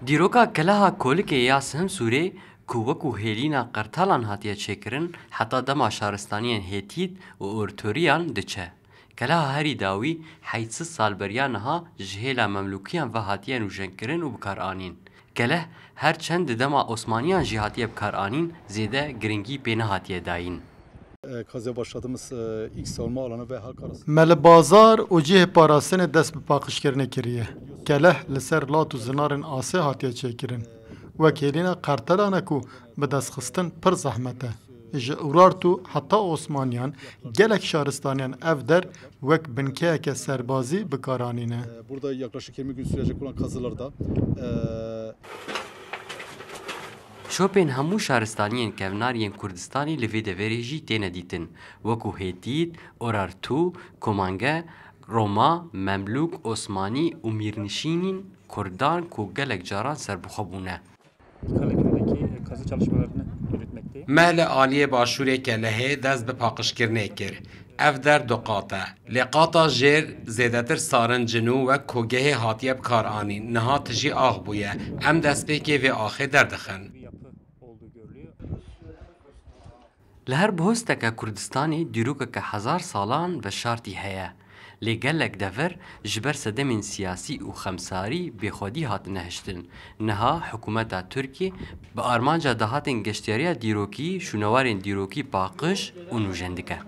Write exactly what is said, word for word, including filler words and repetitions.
Dîroka keleha kolikê ya Semsûrê ku wekû hêlîna qertalan hatiye çêkirin, heta dema şaristaniyên Hêtît û Ortoriyan diçe. Keleha herî dawî heyt sed sal beriya niha ji hêla Memlûkiyan ve hatiye nûjenkirin û bikaranîn. Keleh her çend di dema Osmaniyan jî hatiye bikaranîn, zêde giringî pê nehatiye dayîn. E, kazıya başladığımız e, ilk savunma alanı ve halk arası. Me li bazar û cihê parastinê dest bi paqijkirinê kiriye. Keleh li ser lat û zinarên asê hatiye çêkirin. Wek hêlîna qertelan e ku bidestxistin pir zehmet e. Ji Urartu heta Osmaniyan gelek şaristaniyan ev der wek binkeyeke serbazî bi kar anîne. E, burada yaklaşık yirmi gün sürecek olan kazılarda e, Şopên hemû şaristaniyên kevnar yên Kurdistanê li vê deverê jî têne dîtin, wekû Hêtît, Orartu, Komange, Roma, Memlûk, Osmanî û mîrnişînîn Kurdan ku gelek caran serbixwe bûne. Kaleköydeki kazı çalışmalarını yürütmekteyim. Me li aliyê başûrê Kelehê dest bi paqijkirinê kir. Ev der du qat e. Lê qata jêr zêdetir sarin cinû wek kogehê hatiye bi kar anîn. Niha tijî ax bûye. Em destpêkê vê axê derdixin. Bir yapı olduğu görülüyor. Li her bihosteke Kurdistanê dîrokeke hezar salan veşartî heye. Lê gelek devir ji ber sedemên siyasî û xemsarî bêxwedî hatine hiştin. Niha hikûmeta Tirkiyê bi armanca dahatên geştyariya dîrokî şûnewarên dîrokî paqij û nûjen dike.